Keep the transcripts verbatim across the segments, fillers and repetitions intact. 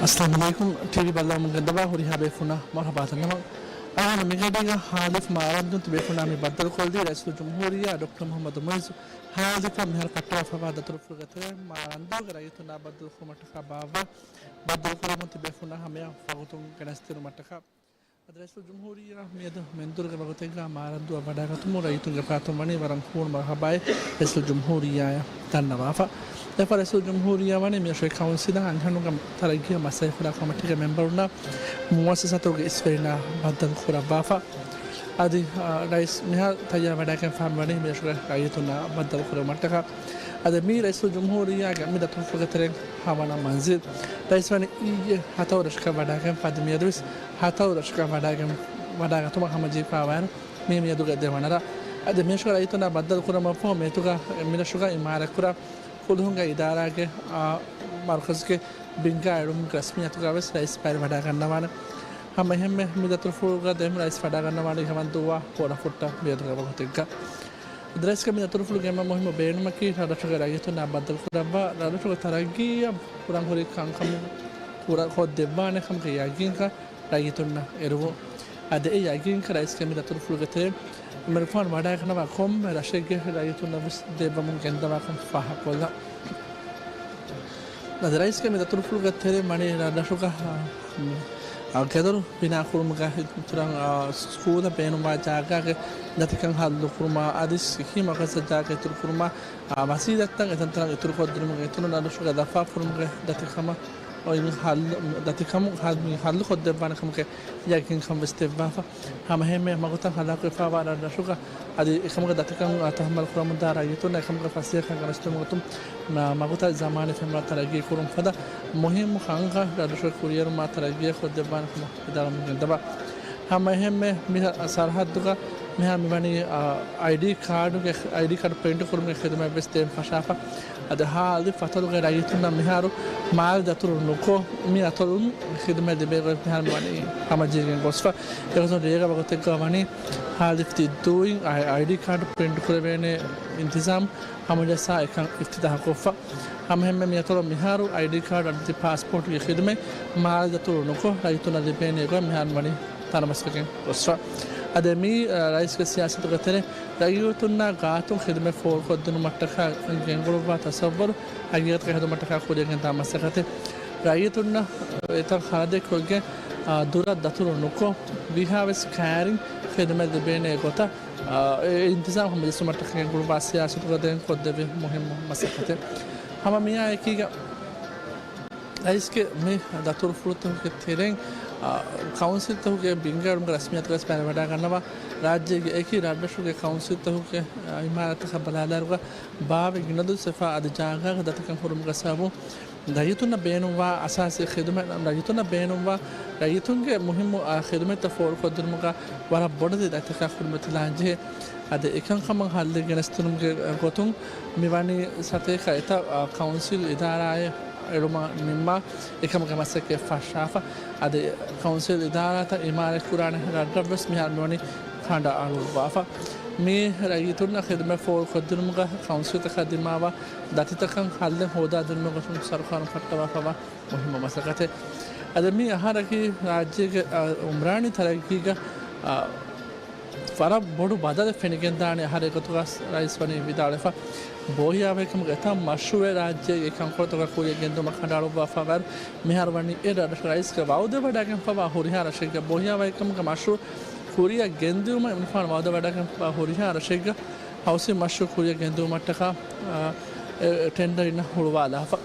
އައްސަލާމު ޢަލައިކުމް. ޓީވީ ބައްލަވަމުން ގެންދަވާ ހުރިހާ ބޭފުންނަށް މަރުޙަބާ ދަންނަވަން. އަޅުގަނޑު މިގަޑީގަ ހާލިފް މާރަންދޫން ތިބޭފުންނާ މި ބައްދަލުކޮށްލީ ރައީސުލްޖުމްހޫރިއްޔާ ޑޮކްޓަރ މުޙައްމަދު މުޢިއްޒު ހާލިފަށް މިހާރު ކައްޓަވާފައިވާ ދަތުރުފުޅުގެ ތެރެއިން މާރަންދޫގެ ރައްޔިތުންނާ ބައްދަލުކުރުމަށްޓަކާ ބާއްވާ ބައްދަލުކުރަމުން ތިބޭފުންނާ ހަމަޔަށް ވަގުތުން ގެނެސްދިނުމަށްޓަކާ. އަދި ރައީސުލްޖުމްހޫރިއްޔާ މިއަދު މެންދުރުގެ ވަގުތެއްގަ މާރަންދޫއަށް ވަޑައިގަތުމުން ރައްޔިތުންގެ ފަރާތުން ވަނީ ވަރަށް ހޫނު މަރުޙަބާއެއް ރައީސުލްޖުމްހޫރިއްޔާއަށް ދަންނަވާފަ. އެފަ ރައީސުލްޖުމްހޫރިއްޔާ ވަނީ މިރަށުގެ ކައުންސިލަށް އަންހެނުންގެ ތަރައްގީއަށް މަސައްކަތްކުރާ ކޮމިޓީގެ މެމްބަރުންނާ މުއައްސަސާތަކުގެ އިސްވެރިންނާ ބައްދަލު ކުރައްވާފަ. އަދި، އާ، ރައީސް މިހާރު ތައްޔާރު ވަޑައިގެންފާ ވަނީ މިރަށުގެ ރައްޔިތުންނާ ބައްދަލު ކުރެއްވުމަށްޓަކާ. އަދި މީ ރައީސުލްޖުމްހޫރިއްޔާގެ މި ދަތުރުފުޅުގެ ތެރެއިން ހަވަނަ މަންޒިލް. ރައީސް ވަނީ އިއްޔެ ހަތަރު ރަށަކަށް ވަޑައިގެންފަ އަދި މިއަދުވެސް ހަތަރު ރަށަކަށް ވަޑައިގެން، ވަޑައިގަތުމަށް ހަމަޖެހިފައިވާއިރު، މީ މިއަދުގެ ދެވަނަ ރަށް. އަދި މިރަށުގެ ރައްޔިތުންނާ ބައްދަލު ކުރުމަށްފަހު މިއަދުގަ މިރަށުގަ އިމާރާތްކުރާ ފުލުހުންގެ އިދާރާގެ، އާ، މަރުކަޒުގެ ބިންގާ އެޅުމުގެ ރަސްމިއްޔަތުގަ ވެސް ރައީސް ބައިވެރިވަޑައިގަންނަވާނެ. ހަމައެހެންމެ މި ދަތުރުފުޅުގަ ދެން ރައީސް ވަޑައިގަންނަވާނީ ހަވަންދުއްވާ ފޯރަ ފުއްޓަށް މިއަދުގެ ވަގުތެއްގަ. އަދި ރައީސްގެ މި ދަތުރުފުޅުގެ އެންމެ މުހިއްމު ބޭނުމަކީ ރަށްރަށުގެ ރައްޔިތުންނާ ބައްދަލުކުރައްވާ ރަށްރަށުގެ ތަރައްގީއަށް ކުރަންހުރި ކަންކަމުން ކުރަ-، ކޮށްދެއްވާނެ ކަމުގެ ޔަގީންކަން ރައްޔިތުންނަށް އެރުވުން. އަދި އެ ޔަގީންކަން ރައީސްގެ މި ދަތުރުފުޅުގެ ތެރެއިން އެންމެ ފަހުން ވަޑައިގަންނަވާ ކޮންމެ ރަށެއްގެ ރައްޔިތުންނަށް ވެސް ދެއްވަމުން ގެންދަވާކަން ފާހަގަކޮށްލަން. އަދި ރައީސްގެ މި ދަތުރުފުޅުގެ ތެރެއިން ވަނީ ރަށްރަށުގަ، އާ، ގެދޮރު ބިނާކުރުމުގަ އިތުރަށް، އާ، ސްކޫލަށް ބޭނުންވާ ޖާގާގެ ދަތިކަން ހައްލުކުރުމާ، އަދި ސިއްހީ މަރުކަޒަށް ޖާގަ އިތުރުކުރުމާ، އާ، މަސީދަތްތައް އެތަންތަނަށް އިތުރުކޮށްދިނުމުގެ އިތުރުން ރަށްރަށުގެ ލަފާފުރުމުގެ ދަތިކަމަށް އޮތް ހައްލު، ދަތިކަމު ހަ-، މި ހައްލުކޮށްދެއްވާނެ ކަމުގެ ޔަގީންކަން ވެސް ދެއްވާފަ. ހަމައެހެންމެ މަގުތައް ހަލާކުވެފައިވާ ރަށްރަށުގަ އަދި އެކަމުގެ ދަތިކަން ތަހައްމަލު ކުރަމުންދާ ރައްޔިތުންނަށް އެކަމުގެ ފަސޭހަކަން ގެނެސްދިނުމުގެ ގޮތުން މަ-، މަގުތައް ޒަމާނީ ފެންވަރު ތަރައްގީ ކުރުން ފަދަ މުހިއްމު ކަންކަން ރަށްރަށުގެ ކުރިއެރުމާ ތަރައްގީއަށް ކޮށްދެއްވާނެ ކަމަށް ވިދާޅުވަމުން ގެންދަވާ. ހަމައެހެންމެ މި ސަރަހައްދުގަ މިހާރު މިވަނީ، އާ، އައިޑީ ކާޑުގެ، އައިޑީ ކާޑު ޕްރިންޓް ކުރުމުގެ ޚިދުމަތް ވެސް ދޭން ފަށާފަ. އަދި ހާލި ފަތަރުގެ ރައްޔިތުންނަށް މިހާރު މާލެ ދަތުރު ނުކޮށް، މި އަތޮޅުން ޚިދުމަތް ލިބޭ ގޮތް މިހާރު މިވަނީ ހަމަޖެހިގެން ގޮސްފަ. އެގޮތުން ރޭގަ ވަގުތެއްގަ ވަނީ ހާލި ތިއްދޫއިން އައި-، އައިޑީ ކާޑު ޕްރިންޓް ކުރެވޭނެ އިންތިޒާމް ހަމަޖައްސާ އެކަން އިފްތިތާހުކޮށްފަ. ހަމައެހެންމެ މިއަތޮޅު މިހާރު އައިޑީ ކާޑު އަދި ޕާސްޕޯޓްގެ ޚިދުމަތް މާލެ ދަތުރު ނުކޮށް، ރައްޔިތުންނަށް ލިބޭނެ ގޮތް މިހާރު ވަނީ ތަނަވަސްވެގެން ގޮސްފަ. އަދި މި، އަ، ރައީސްގެ ސިޔާސަތުގެ ތެރެ ރައްޔިތުންނާ ގާތުން ޚިދުމަތް ފޯރުކޮށްދިނުމަށްޓަކާ ގެންގުޅުއްވާ ތަސައްވަރު ހަގީގަތަކަށް ހެދުމަށްޓަކާ ކުރިއަށް ގެންދާ މަސައްކަތެއް. ރައްޔިތުންނަށް އެތައް ޚަރަދެއް ކޮށްގެން، އާ، ދުރަށް ދަތުރު ނުކޮށް، ވީހާވެސް ކައިރިން ޚިދުމަތް ލިބޭނެ ގޮތަށް، އާ، އެ އިންތިޒާމް ހަމަޖެއްސުމަށްޓަކާ ގެންގުޅުއްވާ ސިޔާސަތުގަ ދެން ކޮށްދެއްވި މުހިއްމު މަސައްކަތެއް. ހަމަ މިއާއެކީގަ ރައީސްގެ މި ދަތުރުފުޅުތަކުގެ ތެރެއިން، އާ، ކައުންސިލްތަކުގެ ބިންގާ އެޅުމުގެ ރަސްމިއްޔަތުގަ ވެސް ބައިވެރިވަޑައިގަންނަވާ، ރާއްޖޭގެ އެކި ރަށްރަށުގެ ކައުންސިލްތަކުގެ، އާ، އިމާރާތްތަކަށް ބަލާލާއިރުގަ ބާވެ ގިނަ ދުވަސް ވެފަ އަދި ޖާގާގެ ދަތިކަން ހުރުމުގެ ސަބަބުން ރައްޔިތުންނަށް ބޭނުންވާ އަސާސީ ޚިދުމަތް، ރައްޔިތުންނަށް ބޭނުންވާ ރައްޔިތުންގެ މުހިއްމު، އާ، ޚިދުމަތްތައް ފޯރުކޮށްދިނުމުގަ ވަރަށް ބޮޑެތި ދަތިކަން ކުރިމަތިލާންޖެހޭ. އަދި އެކަންކަމަށް ހައްލެއް ގެނެސްދިނުމުގެ ގޮތުން މިވަނީ ސަތޭކަ އެތައް، އާ، ކައުންސިލް އިދާރާއެއް އެޅުމަށް ނިންމާ އެކަމުގެ މަސައްކަތް ފަށާފަ. އަދި ކައުންސިލް އިދާރާތައް އިމާރާތްކުރާނެ ރަށްރަށްވެސް މިހާރު މިވަނީ ކަނޑައަޅުއްވާފަ. މި ރައްޔިތުންނަށް ޚިދުމަތް ފޯރުކޮށްދިނުމުގަ ކައުންސިލްތަކަށް ދިމާވާ ދަތިތަކަން ހައްލެއް ހޯދާދިނުމުގެ ގޮތުން ސަރުކާރުން ކައްޓަވާފައިވާ މުހިއްމު މަސައްކަތެއް. އަދި މި އަހަރަކީ ރާއްޖޭގެ، އާ، އުމްރާނީ ތަރައްގީގަ، އާ، ވަރަށް ބޮޑު ބަދަލެއް ފެނިގެންދާނެ އަހަރެއް ގޮތުގަ ރައީސް ވަނީ ވިދާޅުވެފަ. ބޯހިޔާވަހިކަމުގެ އެތައް މަޝްރޫއެއް ރާއްޖޭގެ ކަންކޮޅުތަކަށް ކުރިއަށް ގެންދިއުމަށް ކަނޑައަޅުއްވާފައިވާއިރު، މިހާރު ވަނީ އެ ރަށް ރައީސްގެ ވައުދެއް ވަޑައިގެންފައިވާ ހުރިހާ ރަށެއްގަ ބޯހިޔާވަހިކަމުގެ މަޝްރޫއު ކުރިއަށް ގެންދިއުމަށް އެމަނިކުފާނު ވައުދެއް ވަޑައިގެންފައިވާ ހުރިހާ ރަށެއްގަ ހައުސިން މަޝްރޫއު ކުރިއަށް ގެންދިއުމަށްޓަކާ، އާ، އެ ޓެންޑަރު އިން ހުޅުވާލާފަ.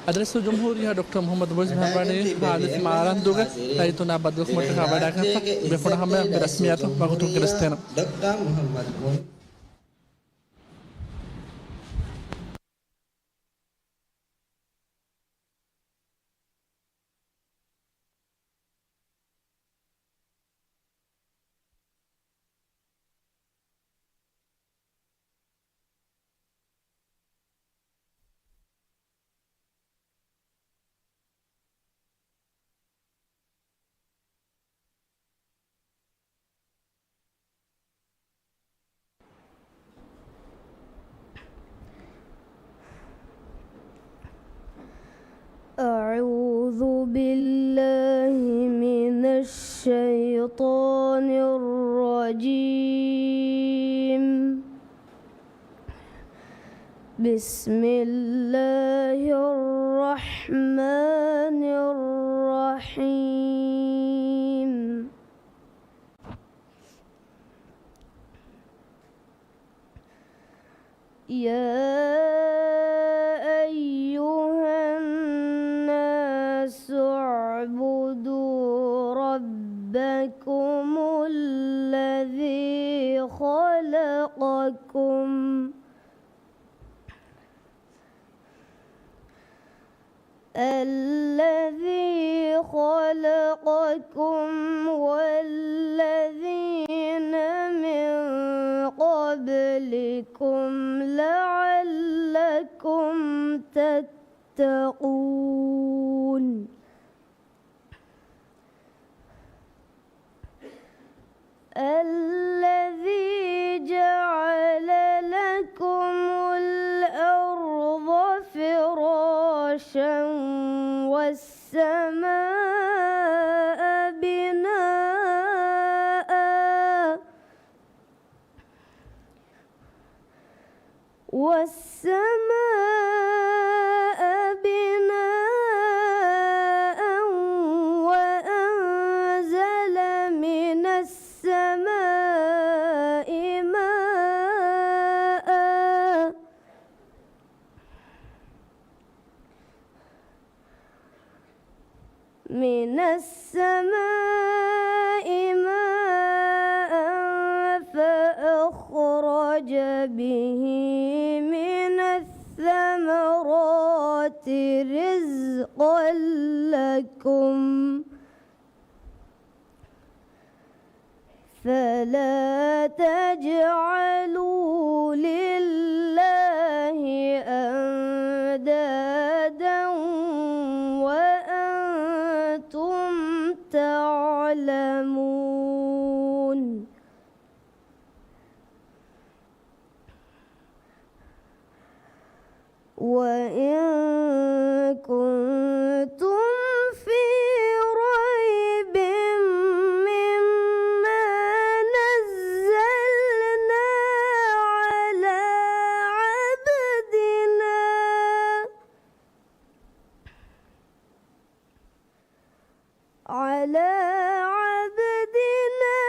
އަދި ރައީސުލްޖުމްހޫރިއްޔާ ޑޮކްޓަރ މުޙައްމަދު މުޢިއްޒު މިހާރު ވަނީ ހާލިފް މާރަންދޫގެ ރައްޔިތުންނާ ބައްދަލުކުރުމަށްޓަކާ ވަޑައިގެންފަ. ބޭފުޅުންނަށް ހަމަޔަށް މި ރަސްމިއްޔަތު ވަގުތުން ގެނެސްދޭނަން. ޑޮކްޓަރ މުޙައްމަދު މުޢިއްޒު. بسم الله الرحمن الرحيم. يا أيها الناس اعبدوا ربكم الذي خلقكم الذي خلقكم والذين من قبلكم لعلكم تتقون. الذي جعل لكم الأرض فراشا والسماء بناء والسماء بناء وأنزل من السماء ماء من السماء ماء فأخرج به من الثمرات رزقا لكم فلا تجعلوا لله أندادا وأنتم تعلمون. وإن كنتم في ريب مما نزلنا على عبدنا على عبدنا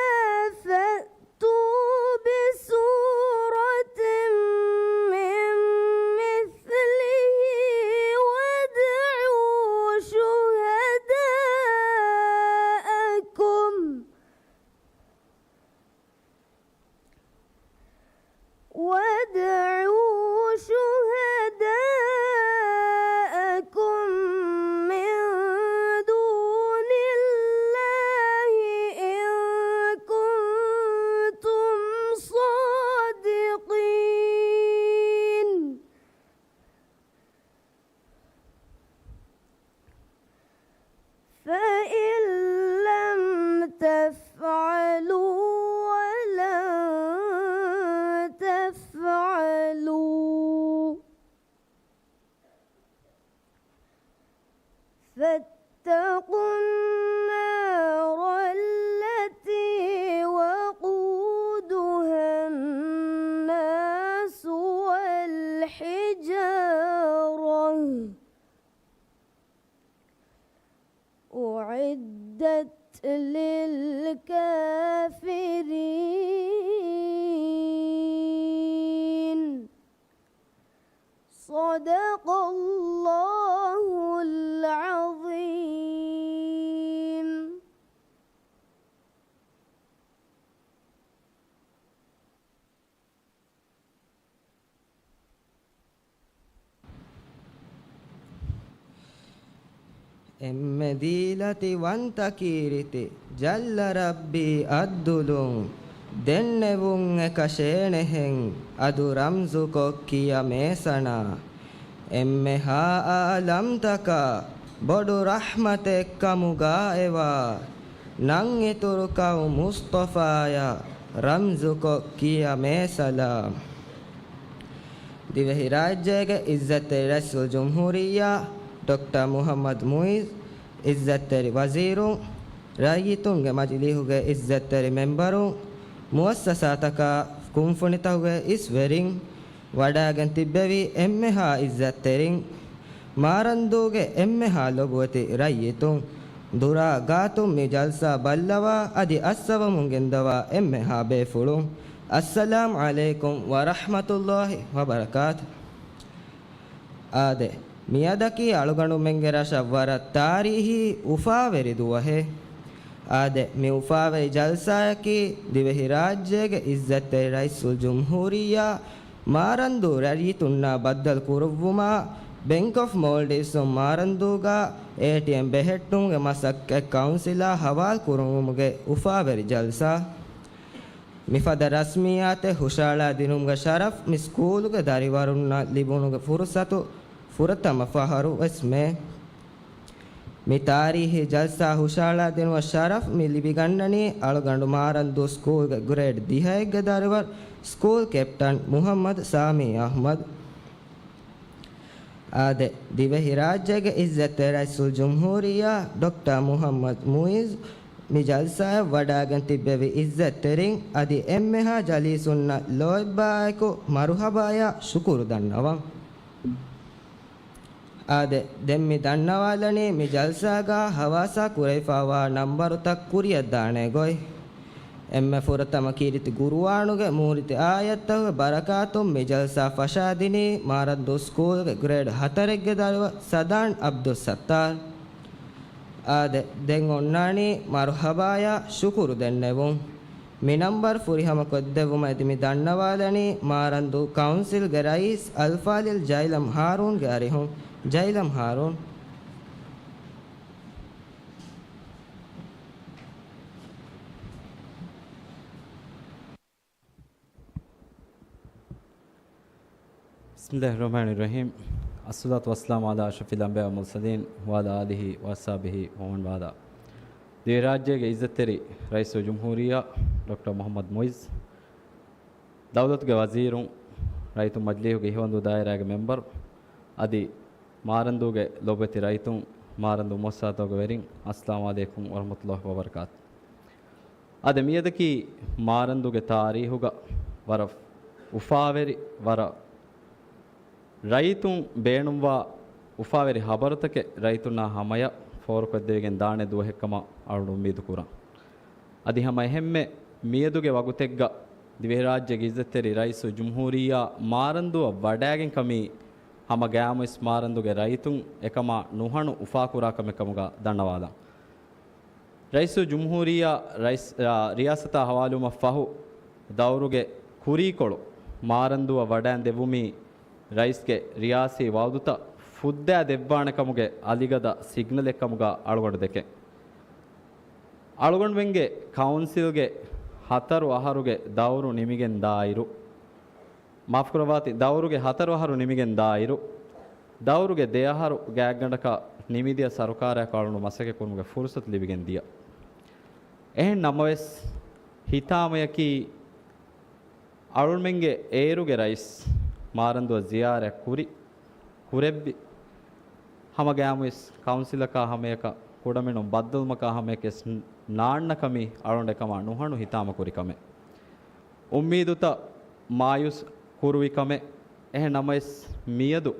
فأتوا بسورة من مثله وادعوا شهداءكم وادعوا شهداءكم من دون الله إن كنتم صادقين. فإن لم تفعلوا ولن تفعلوا فاتقوا النار التي وقودها الناس والحجارة أعدت للكافرين. صدق الله العظيم. އެންމެ ދީލަތި ވަންތަ ކީރިތި ޖައްލަ ރައްބީ އައްދުލުން ދެންނެވުން އެކަށޭނެހެން އަދު ރަމްޒުކޮށް ކިޔަ މޭސަނާ. އެންމެހާ އާލަމްތަކަށް ބޮޑު ރަޙްމަތެއްކަމުގައިވާ ނަން އިތުރު ކައު މުޞްޠަފާޔަށް ރަމްޒުކޮށް ކިޔަ މޭސަލާ. ދިވެހިރާއްޖޭގެ އިއްޒަތްތެރި ރައީސުލްޖުމްހޫރިއްޔާ ޑޮކްޓަރ މުޙައްމަދު މުޢިއްޒު، އިއްޒަތްތެރި ވަޒީރުން، ރައްޔިތުންގެ މަޖިލީހުގެ އިއްޒަތްތެރި މެންބަރުން، މުއައްސަސާތަކާ ކުންފުނިތަކުގެ އިސް ވެރިން، ވަޑާގެން ތިއްބެވި އެންމެހާ އިއްޒަތްތެރިން، މާރަންދޫގެ އެންމެހާ ލޮބުވެތި ރައްޔިތުން، ދުރާ ގާތުން މި ޖަލްސާ ބައްލަވާ އަދި އައްސަވަމުން ގެންދަވާ އެންމެހާ ބޭފުޅުން، އައްސަލާމް ޢަލައިކުމް ވަރަޙްމަތުﷲި ވަބަރަކާތު. އާދެ، މިއަދަކީ އަޅުގަނޑުމެންގެ ރަށަށް ވަރަށް ތާރީހީ އުފާވެރި ދުވަހެއް. އާދެ، މި އުފާވެރި ޖަލްސާއަކީ ދިވެހިރާއްޖޭގެ އިއްޒަތްތެރި ރައީސުލްޖުމްހޫރިއްޔާ މާރަންދޫ ރައްޔިތުންނާ ބައްދަލު ކުރުއްވުމާ، ބެންކް އޮފް މޯލްޑިވްސް އޮފް މާރަންދޫގާ އޭޓީއެމް ބެހެއްޓުމުގެ މަސައްކަތް ކައުންސިލާ ހަވާލު ކުރުވުމުގެ އުފާވެރި ޖަލްސާ. މިފަދަ ރަސްމިއްޔާތެއް ހުށަހަޅާ ދިނުމުގެ ޝަރަފް މި ސްކޫލުގެ ދަރިވަރުންނަށް ލިބުނުގެ ފުރުސަތު ފުރަތަމަ ފަހަރު ވެސް މޭ. މި ތާރީހީ ޖަލްސާ ހުށަހަޅާ ދިނުމަށް ޝަރަފް މި ލިބިގަންނަނީ އަޅުގަނޑު މާރަންދޫ ސްކޫލްގެ ގްރޭޑް ދިހައެއްގެ ދަރިވަރު ސްކޫލް ކެޕްޓަން މުޙައްމަދު ސާމީ އަޙްމަދު. އާދެ، ދިވެހިރާއްޖޭގެ އިއްޒަތްތެރި ރައީސުލްޖުމްހޫރިއްޔާ ޑޮކްޓަރ މުޙައްމަދު މުޢިއްޒު މި ޖަލްސާއަށް ވަޑާގެން ތިއްބެވި އިއްޒަތްތެރިން އަދި އެންމެހާ ޖަލީސުންނަށް ލޯތްބާއެކު މަރުޙަބާޔާ ޝުކުރު ދަންނަވަން. އާދެ، ދެން މި ދަންނަވާލަނީ މި ޖަލްސާގާ ހަވާސާ ކުރެވިފައިވާ ނަންބަރުތައް ކުރިއަށްދާނެ ގޮތް. އެންމެ ފުރަތަމަ ކީރިތި ގުރުއާނުގެ މޫރިތި އާޔަތްތަކުގެ ބަރަކާތުން މި ޖަލްސާ ފަށާދިނީ މާރަންދޫ ސްކޫލްގެ ގްރޭޑް ހަތަރެއްގެ ދަރިވަރު ސަދާން ޢަބްދުއްސައްތާރު. އާދެ، ދެން އޮންނާނީ މަރުޙަބާޔާ ޝުކުރު ދެންނެވުން. މި ނަންބަރު ފުރިހަމަ ކޮށްދެއްވުމަށް އެދި މި ދަންނަވާލަނީ މާރަންދޫ ކައުންސިލްގެ ރައީސް އަލްފާޟިލް ޖައިލަމް ހާރޫންގެ އަރިހުން. ޖައިލަމް ހާރޫން. بسم الله الرحمن الرحيم. الصلاة والسلام على أشرف الأنبياء والمرسلين وعلى آله وأصحابه ومن والاه. ދިވެހިރާއްޖޭގެ އިއްޒަތްތެރި ރައީސުލްޖުމްހޫރިއްޔާ ޑޮކްޓަރ މުޙައްމަދު މުޢިއްޒު، ދައުލަތުގެ ވަޒީރުން، ރައްޔިތުން މަޖިލީހުގެ އިޚްވާންދޫ ދާއިރާގެ މެމްބަރު، އަދި މާރަންދޫގެ ލޮބުވެތި ރައްޔިތުން، މާރަންދޫ މުއައްސަސާތަކުގެ ވެރިން، އައްސަލާމު ޢަލައިކުމް ވަރަޙްމަތުﷲި ވަބަރަކާތު. އާދެ، މިއަދަކީ މާރަންދޫގެ ތާރީހުގަ ވަރަށް އުފާވެރި، ވަރަށް ރައްޔިތުން ބޭނުންވާ އުފާވެރި ޚަބަރުތަކެއް ރައްޔިތުންނާ ހަމަޔަށް ފޯރުކޮށްދެވިގެން ދާނެ ދުވަހެއްކަމަށް އަޅުގަނޑު އުއްމީދު ކުރަން. އަދި ހަމަ އެހެންމެ މިއަދުގެ ވަގުތެއްގަ ދިވެހިރާއްޖޭގެ އިއްޒަތްތެރި ރައީސުލްޖުމްހޫރިއްޔާ މާރަންދޫއަށް ވަޑާގެން ކަމީ ހަމަ ގަޔާމުވެސް މާރަންދޫގެ ރައްޔިތުން އެކަމާ ނުހަނު އުފާކުރާ ކަމެއް ކަމުގަ ދަންނަވާލަން. ރައީސުލްޖުމްހޫރިއްޔާ ރައީސް، އާ، ރިޔާސަތާ ހަވާލުވުމަށް ފަހު ދައުރުގެ ކުރީކޮޅު މާރަންދޫއަށް ވަޑައިން ދެއްވުމީ ރައީސްގެ ރިޔާސީ ވައުދުތައް ފުއްދާ ދެއްވާނެ ކަމުގެ އަލިގަދަ ސިގްނަލެއް ކަމުގަ އަޅުގަނޑު ދެކެން. އަޅުގަނޑުމެންގެ ކައުންސިލްގެ ހަތަރު އަހަރުގެ ދައުރު ނިމިގެން ދާއިރު، މާފުކުރައްވާތި، ދައުރުގެ ހަތަރު އަހަރު ނިމިގެން ދާއިރު، ދައުރުގެ ދެ އަހަރު ގާތްގަނޑަކަށް ނިމިދިޔަ ސަރުކާރާއެކު އަޅުގަނޑު މަސައްކަތް ކުރުމުގެ ފުރުސަތު ލިބިގެން ދިޔަ. އެހެން ނަމަވެސް، ހިތާމަޔަކީ އަޅުގަނޑުމެންގެ އޭރުގެ ރައީސް މާރަންދޫއަށް ޒިޔާރަތް ކުރި، ކުރެއްވި، ހަމަ ގަޔާމުވެސް ކައުންސިލަކާ ހަމަޔަކަށް ކުޑަމިނުން ބައްދަލުވުމަކާ ހަމަޔަކަށް ވެސް ނާންނަ ކަމީ އަޅުގަނޑު އެކަމާ ނުހަނު ހިތާމަ ކުރި ކަމެއް. އުއްމީދުތައް މާޔޫސް ކުރުވި ކަމެއް. އެހެން ނަމަވެސް، މިއަދު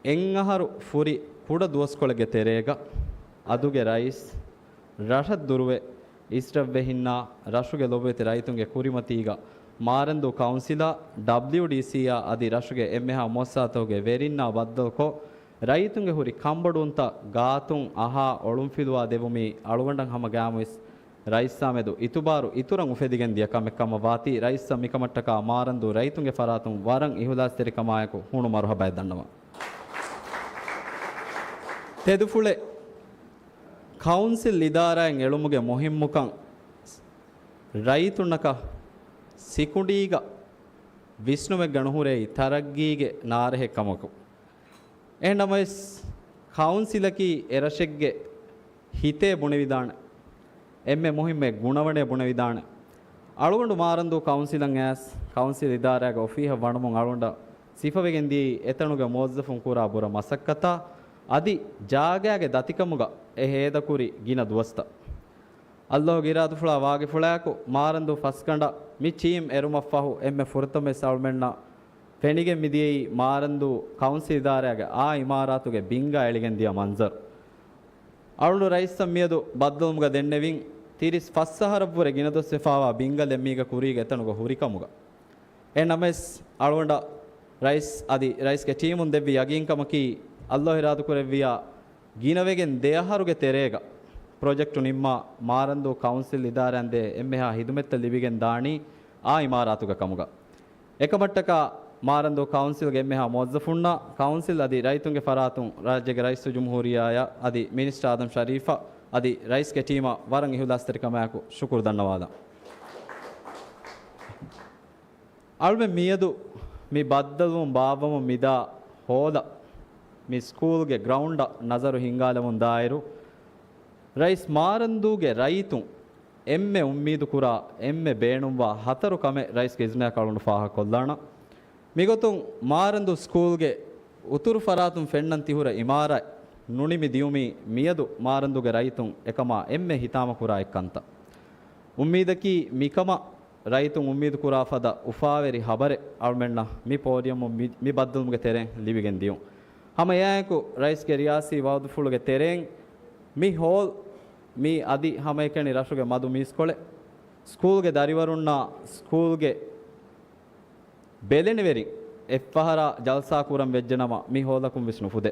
އެއް އަހަރު ފުރި ކުޑަ ދުވަސްކޮޅެއްގެ ތެރޭގަ އަދުގެ ރައީސް ރަށަށް ދުރުވެ އިސްރަށްވެހިންނާ ރަށުގެ ލޮބުވެތި ރައްޔިތުންގެ ކުރިމަތީގަ މާރަންދޫ ކައުންސިލާ ޑަބްލިޔުޑީސީއާ އަދި ރަށުގެ އެންމެހާ މުއައްސަސާތަކުގެ ވެރިންނާ ބައްދަލުކޮށް، ރައްޔިތުންގެ ހުރި ކަންބޮޑުވުންތައް ގާތުން އަހާ އޮޅުންފިލުވާ ދެއްވުމީ އަޅުގަނޑަށް ހަމަ ގަޔާމުވެސް ރައީސާމެދު އިތުބާރު އިތުރަށް އުފެދިގެން ދިޔަ ކަމެއް ކަމަށް ވާތީ، ރައީސްއަށް މިކަމަށްޓަކާ މާރަންދޫ ރައްޔިތުންގެ ފަރާތުން ވަރަށް އިހުލާސްތެރިކަމާއެކު ހޫނު މަރުޙަބާއެއް ދަންނަވަން. ތެދުފުޅެއް، ކައުންސިލް އިދާރާއިން އެޅުމުގެ މުހިއްމުކަން ރައްޔިތުންނަކަށް ސިކުނޑީގަ ވިސްނުމެއްގަ ނުހުރެއީ ތަރައްގީގެ ނާރެހެއް ކަމަކު. އެހެން ނަމަވެސް، ކައުންސިލަކީ އެރަށެއްގެ ހިތޭ ބުނެވިދާނެ، އެންމެ މުހިއްމު ގުނަވަނޭ ބުނެވިދާނެ. އަޅުގަނޑު މާރަންދޫ ކައުންސިލަށް އައިސް، ކައުންސިލް އިދާރާގެ އޮފީހަށް ވަނުމުން އަޅުގަނޑަށް ސިފަވެގެން ދިޔައީ އެތަނުގެ މުވައްޒަފުން ކުރާ ބުރަ މަސައްކަތާ، އަދި ޖާގާގެ ދަތިކަމުގަ އެ ހޭދަކުރި ގިނަ ދުވަސްތައް. ﷲގެ އިރާދަފުޅާ ވާގިފުޅާއެކު، މާރަންދޫ ފަސްގަނޑަށް މި ޓީމް އެރުމަށްފަހު އެންމެ ފުރަތަމަވެސް އަޅުމެންނަށް ފެނިގެން މިދިޔައީ މާރަންދޫ ކައުންސިލް އިދާރާގެ އާ އިމާރާތުގެ ބިންގާ އެޅިގެން ދިޔަ މަންޒަރު. އަޅުގަނޑު ރައީސަށް މިއަދު ބައްދަލުވުމުގަ ދެންނެވިން، ތިރީސް ފަސް އަހަރަށްވުރެ ގިނަ ދުވަސް ވެފާވާ ބިންގާ ދެން މީގަ ކުރީގެ އެތަނުގަ ހުރިކަމުގަ. އެހެން ނަމަވެސް، އަޅުގަނޑަށް ރައީސް އަދި ރައީސްގެ ޓީމުން ދެއްވި ޔަގީންކަމަކީ، ﷲ އިރާދަކުރެއްވިޔާ، ގިނަވެގެން ދެ އަހަރުގެ ތެރޭގަ ޕްރޮޖެކްޓު ނިންމާ، މާރަންދޫ ކައުންސިލް އިދާރާއިން ދޭ އެންމެހާ ހިދުމަތްތައް ލިބިގެން ދާނީ އާ އިމާރާތުގަ ކަމުގަ. އެކަމަށްޓަކާ މާރަންދޫ ކައުންސިލްގެ އެންމެހާ މުވައްޒަފުންނަށް، ކައުންސިލް އަދި ރައްޔިތުންގެ ފަރާތުން ރާއްޖޭގެ ރައީސުލްޖުމްހޫރިއްޔާއަށް އަދި މިނިސްޓަރ އާދަމް ޝަރީފަށް އަދި ރައީސްގެ ޓީމަށް ވަރަށް އިހުލާސްތެރިކަމާއެކު ޝުކުރު ދަންނަވާލަން. އަޅުމެން މިއަދު މި ބައްދަލުވުން ބާއްވަމުން މިދާ ހޯލަށް މި ސްކޫލްގެ ގްރައުންޑަށް ނަޒަރު ހިންގާލަމުން ދާއިރު، ރައީސް މާރަންދޫގެ ރައްޔިތުން އެންމެ އުއްމީދު ކުރާ، އެންމެ ބޭނުންވާ ހަތަރު ކަމެއް ރައީސްގެ އިޒުނާއަކާ އަޅުގަނޑު ފާހަގަކޮށްލާނަން. މިގޮތުން މާރަންދޫ ސްކޫލްގެ އުތުރު ފަރާތުން ފެންނަން ތިހުރެ އިމާރާތް ނުނިމި ދިޔުމީ މިއަދު މާރަންދޫގެ ރައްޔިތުން އެކަމާ އެންމެ ހިތާމަ ކުރާ އެއްކަންތައް. އުއްމީދަކީ މިކަމަށް ރައްޔިތުން އުއްމީދު ކުރާ ފަދަ އުފާވެރި ހަބަރެއް އަޅުމެންނަށް މި ޕޯޑިއަމުން މި، މި ބައްދަލުވުމުގެ ތެރެއިން ލިބިގެން ދިޔުން. ހަމަ އެއާއެކު ރައީސްގެ ރިޔާސީ ވައުދުފުޅުގެ ތެރެއިން މި ހޯލް މީ އަދި ހަމައެކަނި ރަށުގެ މަދު މީސްކޮޅެއް، ސްކޫލްގެ ދަރިވަރުންނާ ސްކޫލްގެ ބެލެނިވެރިން އެއްފަހަރާ ޖަލްސާ ކުރަން ވެއްޖެނަމަ، މި ހޯލަކުން ވެސް ނުފުދޭ.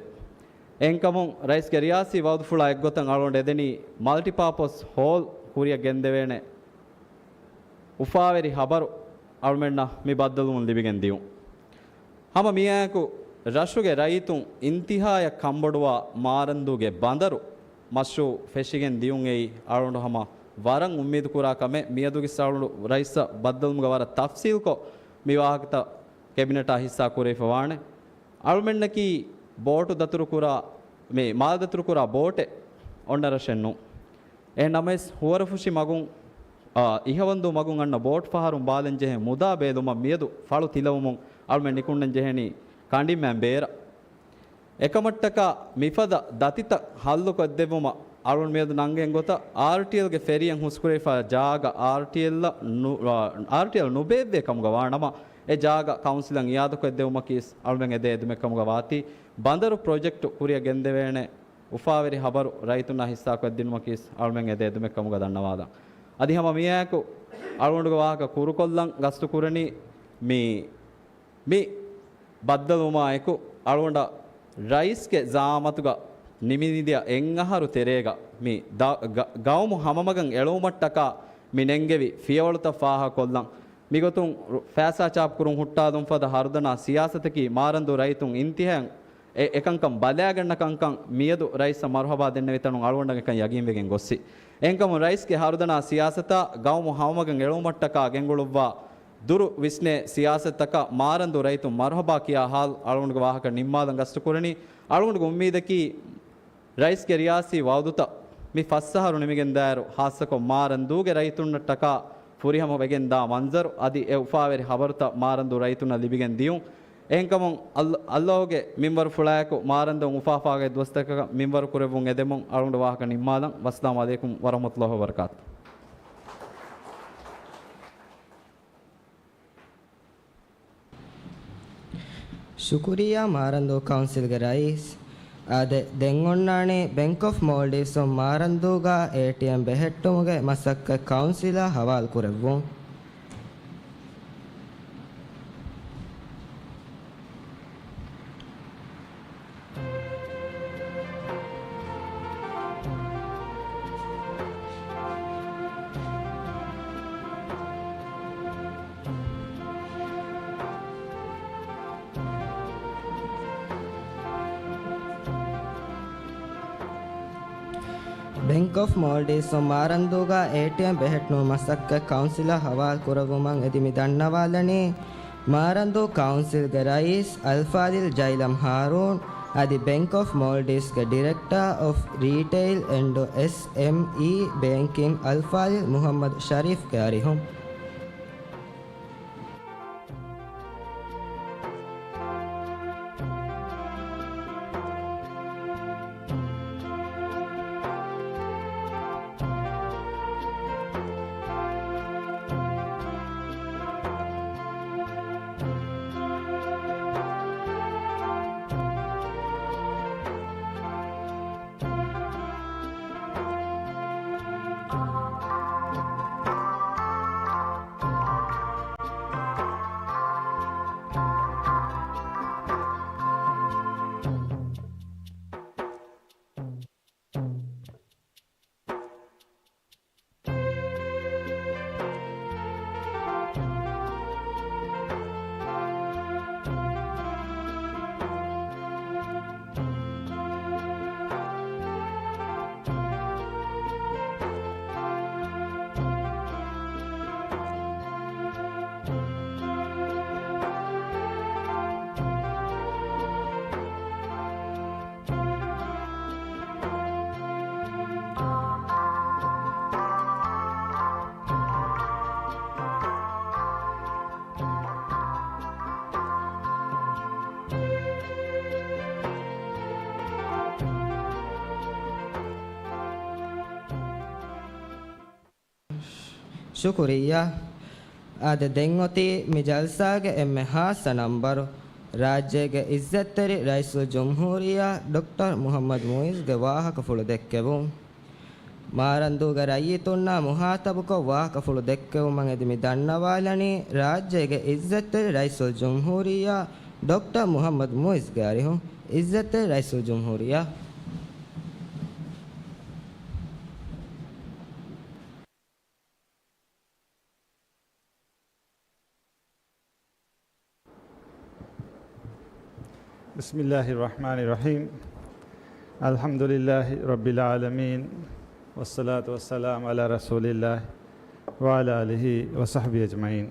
އެހެންކަމުން، ރައީސްގެ ރިޔާސީ ވައުދުފުޅާ އެއްގޮތަށް އަޅުގަނޑު އެދެނީ މަލްޓިޕާޕަސް ހޯލް ކުރިއަށް ގެންދެވޭނެ އުފާވެރި ހަބަރު އަޅުމެންނަށް މި ބައްދަލުވުން ލިބިގެން ދިޔުން. ހަމަ މިއާއެކު ރަށުގެ ރައްޔިތުން އިންތިހާޔަށް ކަންބޮޑުވާ މާރަންދޫގެ ބަނދަރު މަޝްރޫއު ފެށިގެން ދިޔުން އެއީ އަޅުގަނޑު ހަމަ ވަރަށް އުއްމީދު ކުރާ ކަމެއް. މިއަދުގެ އަޅުގަނޑު ރައީސަށް ބައްދަލުވުމުގަ ވަރަށް ތަފްސީލްކޮށް މި ވާހަކަތައް ކެބިނެޓާ ހިއްސާ ކުރެވިފަ ވާނެ. އަޅުމެންނަކީ ބޯޓު ދަތުރުކުރާ، މި މާލެ ދަތުރުކުރާ ބޯޓެއް އޮންނަ ރަށެއް ނޫން. އެހެން ނަމަވެސް، ހުވަރުފުށި މަގުން، އާ، އިހަވަންދޫ މަގުން އަންނަ ބޯޓް ފަހަރުން ބާލަން ޖެހޭ މުދާ ބޭލުމަށް މިއަދު ފަޅު ތިލަވުމުން އަޅުމެން ނިކުންނަން ޖެހެނީ ކަނޑިންމައިން ބޭރަށް. އެކަމަށްޓަކާ މިފަދަ ދަތިތައް ހައްލުކޮށްދެއްވުމަށް އަޅުން މިއަދު ނަންގެން ގޮތަށް އާރްޓީއެލްގެ ފެރީއެއް ހުސްކުރެވިފަ ޖާގަ އާރްޓީއެލް ނު-، އާ، އާރްޓީއެލް ނުބޭއްވޭ ކަމުގަ ވާނަމަ، އެ ޖާގަ ކައުންސިލަށް އިއާދަކޮށްދެއްވުމަކީ އަޅުމެން އެދޭ އެދުމެއް ކަމުގަ ވާތީ، ބަނދަރު ޕްރޮޖެކްޓު ކުރިއަށް ގެންދެވޭނެ އުފާވެރި ހަބަރު ރައްޔިތުންނާ ހިއްސާކޮށްދިނުމަކީ އަޅުމެން އެދޭ އެދުމެއް ކަމުގަ ދަންނަވާލަން. އަދި ހަމަ މިއާއެކު އަޅުގަނޑުގެ ވާހަކަ ކުރުކޮށްލަން ގަސްތުކުރަނީ މި، މި ބައްދަލުވުމާ އެކު އަޅުގަނޑަށް ރައީސްގެ ޒައާމަތުގަ ނިމިދިޔަ އެއްއަހަރު ތެރޭގަ މި ދަ-، ގަ-، ގައުމު ހަމަމަގަށް އެޅުވުމަށްޓަކާ މި ނެންގެވި ފިޔަވަޅުތައް ފާހަގަކޮށްލަން. މިގޮތުން ރު-، ފައިސާ ޗާޕް ކުރުން ހުއްޓާލުން ފަދަ ހަރުދަނާ ސިޔާސަތަކީ މާރަންދޫ ރައްޔިތުން އިންތިހާއަށް އެ-، އެކަންކަން ބަލާގަންނަ ކަންކަން މިއަދު ރައީސަށް މަރުހަބާ ދެންނެވި ތަނުން އަޅުގަނޑަށް އެކަން ޔަގީންވެގެން ގޮއްސި. އެހެންކަމުން ރައީސްގެ ހަރުދަނާ ސިޔާސަތާ ގައުމު ހަމަމަގަށް އެޅުވުމަށްޓަކާ ގެންގުޅުއްވާ ދުރު ވިސްނޭ ސިޔާސަތަކަށް މާރަންދޫ ރައްޔިތުން މަރުހަބާ ކިޔާ ހާލު އަޅުގަނޑުގެ ވާހަކަ ނިންމާލަން ގަސްތުކުރަނީ. އަޅުގަނޑުގެ އުއްމީދަކީ، ރައީސްގެ ރިޔާސީ ވައުދުތައް މި ފަސް އަހަރު ނިމިގެންދާއިރު، ހާއްސަކޮށް މާރަންދޫގެ ރައްޔިތުންނަށްޓަކާ ފުރިހަމަ ވެގެންދާ މަންޒަރު އަދި އެ އުފާވެރި ހަބަރުތައް މާރަންދޫ ރައްޔިތުންނަށް ލިބިގެން ދިޔުން. އެހެންކަމުން، އައްލަ-، އައްލާހުގެ މިންވަރު ފުޅާއެކު މާރަންދޫން އުފާފާގަތް ދުވަސްތަކަކަށް މިންވަރު ކުރެއްވުން އެދެމުން އަޅުގަނޑު ވާހަކަ ނިންމާލަން. ވައްސަލާމު ޢަލައިކުމް ވަރަޙްމަތުﷲ ވަބަރަކާތު. ޝުކުރިއްޔާ މާރަންދޫ ކައުންސިލްގެ ރައީސް. އާދެ، ދެން އޮންނާނީ ބެންކް އޮފް މޯލްޑިވްސްއުން މާރަންދޫގަ އޭޓީއެމް ބެހެއްޓުމުގެ މަސައްކަތް ކައުންސިލަށް ހަވާލު ކުރެއްވުން. ބެންކް އޮފް މޯލްޑިވްސްއުން މާރަންދޫގަ އޭޓީއެމް ބެހެއްޓުމުގެ މަސައްކަތް ކައުންސިލަށް ހަވާލު ކުރެއްވުމަށް އެދި މި ދަންނަވާލަނީ، މާރަންދޫ ކައުންސިލްގެ ރައީސް އަލްފާޟިލް ޖައިލަމް ހާރޫން އަދި ބެންކް އޮފް މޯލްޑިވްސްގެ ޑިރެކްޓާ އޮފް ރީޓެއިލް އެންޑް އެސްއެމްއީ ބޭންކިން އަލްފާޟިލް މުޙައްމަދު ޝަރީފްގެ އަރިހުން. ޝުކުރިއްޔާ. އާދެ، ދެން އޮތީ މި ޖަލްސާގެ އެންމެ ހާއްސަ ނަންބަރު، ރާއްޖޭގެ އިއްޒަތްތެރި ރައީސުލްޖުމްހޫރިއްޔާ ޑޮކްޓަރ މުޙައްމަދު މުޢިއްޒުގެ ވާހަކަފުޅު ދެއްކެވުން. މާރަންދޫގެ ރައްޔިތުންނާ މުޚާޠަބުކޮށް ވާހަކަފުޅު ދެއްކެވުމަށް އެދި މި ދަންނަވާލަނީ ރާއްޖޭގެ އިއްޒަތްތެރި ރައީސުލްޖުމްހޫރިއްޔާ ޑޮކްޓަރ މުޙައްމަދު މުޢިއްޒުގެ އަރިހުން. އިއްޒަތްތެރި ރައީސުލްޖުމްހޫރިއްޔާ. بسم الله الرحمن الرحيم. الحمد لله رب العالمين. والصلاة والسلام على رسول الله وعلى آله وصحبه أجمعين.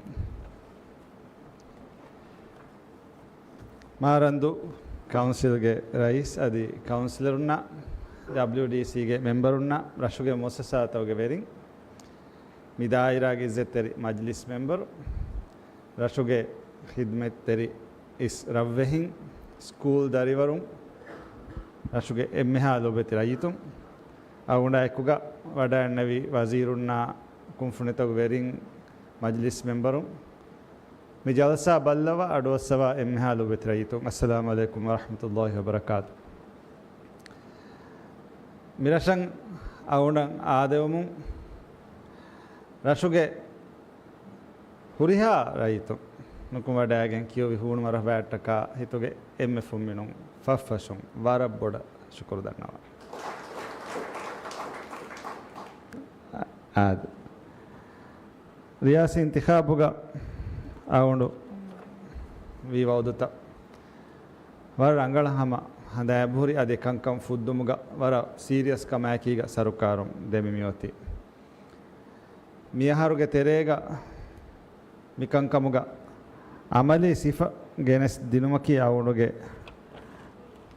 މާރަންދޫ ކައުންސިލްގެ ރައީސް އަދި ކައުންސިލަރުންނާ، ޑަބްލިޔުޑީސީގެ މެމްބަރުންނާ، ރަށުގެ މުއައްސަސާތަކުގެ ވެރިން، މި ދާއިރާގެ އިއްޒަތްތެރި މަޖްލިސް މެމްބަރު، ރަށުގެ ޚިދްމަތްތެރި އިސް ރަށްވެހިން، ސްކޫލް ދަރިވަރުން، ރަށުގެ އެންމެހާ ލޯބިވެތި ރައްޔިތުން، އަޅުގަނޑާ އެކުގަ ވަޑައިގެންނެވި ވަޒީރުންނާ، ކުންފުނިތަކުގެ ވެރިން، މަޖްލިސް މެމްބަރުން، މި ޖަލްސާ ބައްލަވާ އަޑުއައްސަވާ އެންމެހާ ލޯބިވެތި ރައްޔިތުން، އައްސަލާމު ޢަލައިކުމް ވަރަޙްމަތުﷲި ވަބަރަކާތު. މިރަށަށް އަޅުގަނޑަށް އާދެވުމުން ރަށުގެ ހުރިހާ ރައްޔިތުން ނުކުމެވަޑައިގެން ކިޔުވި ހޫނު މަރުޙަބާއަށްޓަކާ ހިތުގެ އެންމެ ފުންމިނުން ފަށްފަށުން ވަރަށް ބޮޑަށް ޝުކުރު ދަންނަވަން. އާދެ. ރިޔާސީ އިންތިޚާބުގަ އަޅުގަނޑު ވީ ވައުދުތައް ވަރަށް ރަނގަޅަށް ހަމަ ހަނދާން އެބަހުރި. އަދި ކަންކަން ފުއްދުމުގަ ވަރަށް ސީރިއަސް ކަމާއެކީގަ ސަރުކާރުން ދެމި މިއޮތީ. މިއަހަރުގެ ތެރޭގަ މިކަންކަމުގަ އަމަލީ ސިފަ ގެނެސް ދިނުމަކީ އަޅުގަނޑުގެ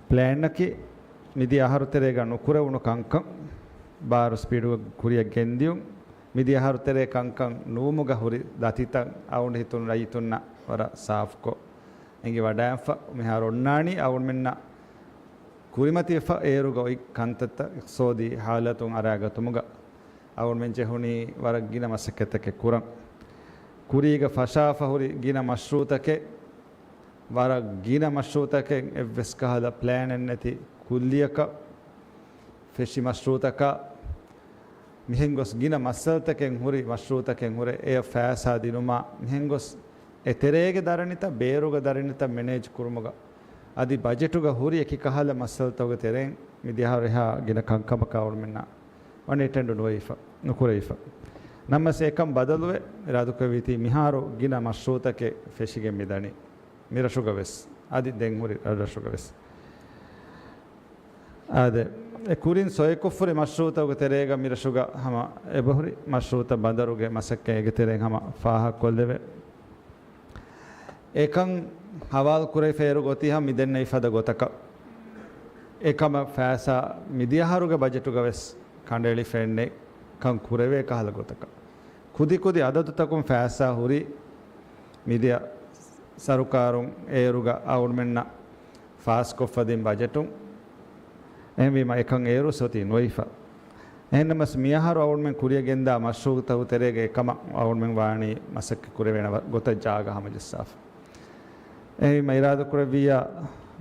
ޕްލޭންއަކީ. މިދިޔަ އަހަރު ތެރޭގަ ނުކުރެވުނު ކަންކަން ބާރު ސްޕީޑުގަ ކުރިއަށް ގެންދިޔުން. މިދިޔަ އަހަރު ތެރޭ ކަންކަން ނުވުމުގަ ހުރި ދަތިތައް އަޅުގަނޑު ހިތުން ރައްޔިތުންނަށް ވަރަށް ސާފުކޮށް އެނގި ވަޑައިގެންފަ. މިހާރު އޮންނާނީ އަޅުގަނޑުމެންނަށް ކުރިމަތިވެފަ އޭރުގަ އޮތް ކަންތައްތައް އިޤްތިޞާދީ ޙާލަތުން އަރާގަތުމުގަ އަޅުގަނޑުމެން ޖެހުނީ ވަރަށް ގިނަ މަސައްކަތްތަކެއް ކުރަން. ކުރީގަ ފަށާފަ ހުރި ގިނަ މަޝްރޫޢުތަކެއް، ވަރަށް ގިނަ މަޝްރޫޢުތަކެއް، އެއްވެސް ކަހަލަ ޕްލޭނެއް ނެތި ކުއްލިއަކަށް ފެށި މަޝްރޫޢުތަކާ، މިހެން ގޮސް ގިނަ މައްސަލަތަކެއް ހުރި މަޝްރޫޢުތަކެއް ހުރެ، އެޔަށް ފައިސާ ދިނުމާ، މިހެން ގޮސް އެ ތެރޭގެ ދަރަނިތައް، ބޭރުގެ ދަރަނިތައް މެނޭޖް ކުރުމުގަ، އަދި ބަޖެޓުގަ ހުރި އެކި ކަހަލަ މައްސަލަތަކުގެ ތެރެއިން މިދިޔަ އަހަރު އެހާ ގިނަ ކަންކަމަކާ އަޅުގަނޑުމެންނަށް ވަނީ އެޓެންޑު ނުވެފަ، ނުކުރެވިފަ. ނަމަވެސް އެކަން ބަދަލުވެ، އިރާދަކުރެއްވީތީ މިހާރު ގިނަ މަޝްރޫޢުތަކެއް ފެށިގެން މިދަނީ. މިރަށުގަ ވެސް، އަދި ދެން ހުރި ރަށްރަށުގަ ވެސް. އާދެ، އެ ކުރިން ސޮއިކޮށްފުރި މަޝްރޫޢުތަކުގެ ތެރޭގަ މިރަށުގަ ހަމަ އެބަހުރި މަޝްރޫޢުތައް ބަނދަރުގެ މަސައްކަތް އޭގެ ތެރެއިން ހަމަ ފާހަގަކޮށްލެވޭ. އެކަން ހަވާލު ކުރެވިފައި އޭރުގަ އޮތީ ހަމަ މި ދެންނެވި ފަދަ ގޮތަކަށް. އެކަމަށް ފައިސާ މިދިޔަ އަހަރުގެ ބަޖެޓުގަ ވެސް ކަނޑައެޅިފައެއްނެތް ކަން ކުރެވޭ ކަހަލަ ގޮތަކަށް. ކުދިކުދި އަދަދުތަކުން ފައިސާ ހުރީ މިދިޔަ ސަރުކާރުން އޭރުގަ އަޅުގަނޑުމެންނަށް ފާސްކޮށްފަ ދިން ބަޖެޓުން. އެހެންވީމަ އެކަން އޭރު ސޮތީ ނުވެފަ. އެހެންނަމަސް މިއަހަރު އަޅުގަނޑުމެން ކުރިއަށް ގެންދާ މަޝްރޫޢުތަކުގެ ތެރޭގަ އެކަމަށް އަޅުގަނޑުމެން ވާނީ މަސައްކަތް ކުރެވޭނެ ގޮތަށް ޖާގަ ހަމަޖައްސާފަ. އެހެންވީމަ އިރާދަކުރެއްވިއްޔާ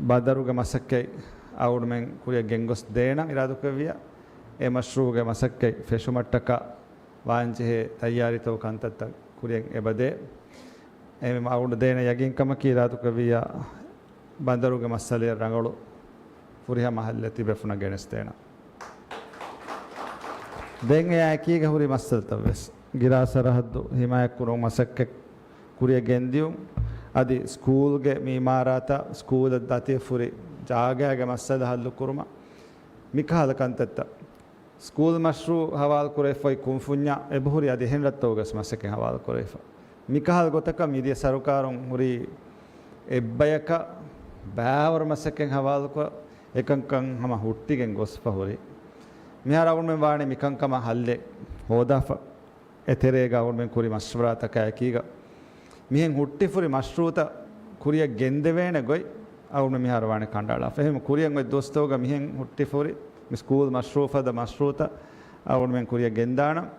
ބަނދަރުގެ މަސައްކަތް އަޅުގަނޑުމެން ކުރިއަށް ގެންގޮސް ދޭނަން އިރާދަކުރެއްވިއްޔާ، އެ މަޝްރޫޢުގެ މަސައްކަތް ފެށުމަށްޓަކާ ވާންޖެހޭ ތައްޔާރީތަކުގެ ކަންތައްތައް ކުރިއަށް އެބަދޭ. އެހެންވީމަ އަޅުގަނޑު ދޭނެ ޔަގީންކަމަކީ އިރާދަކުރެއްވިއްޔާ ބަނދަރުގެ މައްސަލައަށް ރަނގަޅު ފުރިހަމަ ހައްލެއް ތިބޭފުޅުންނަށް ގެނެސްދޭނަން. ދެން އެއާ އެކީގަ ހުރި މައްސަލަތައް ވެސް، ގިރާ ސަރަހައްދު ހިމާޔަތްކުރުމަށް މަސައްކަތް ކުރިއަށް ގެންދިޔުން، އަދި ސްކޫލްގެ މި އިމާރާތާ ސްކޫލަށް ދަތިވެފަ ހުރި ޖާގައިގެ މައްސަލަ ހައްލުކުރުމަށް މިކަހަލަ ކަންތައްތައް. ސްކޫލް މަޝްރޫޢު ހަވާލުކުރެވިފައި ކުންފުންޏާ އެބަހުރި އަދި އެހެން ރަށްތަކުގަސް މަސައްކަތް ހަވާލުކުރެވިފަ. މިކަހަލަ ގޮތަކަށް މިދިޔަ ސަރުކާރުން ހުރީ އެއްބަޔަކަށް ބައިވަރު މަސައްކަތް ހަވާލުކޮށް، އެކަންކަން ހަމަ ހުއްޓިގެން ގޮސްފަ ހުރީ. މިހާރު އަޅުގަނޑުމެން ވާނީ މިކަންކަމަށް ހައްލެއް ހޯދާފަ. އެތެރޭގަ އަޅުގަނޑުމެން ކުރި މަޝްވަރާތަކާ އެކީގަ، މިހެން ހުއްޓިފަ ހުރި މަޝްރޫޢުތައް ކުރިއަށް ގެންދެވޭނެ ގޮތް އަޅުގަނޑު މިހާރު ވާނެ ކަނޑައަޅާފަ. އެހެން ކުރިއަށް އޮތް ދުވަސްތަކުގަ މިހެން ހުއްޓިފަ ހުރި މި ސްކޫލް މަޝްރޫޢު ފަދަ މަޝްރޫޢުތައް އަޅުގަނޑުމެން ކުރިއަށް ގެންދާނަން.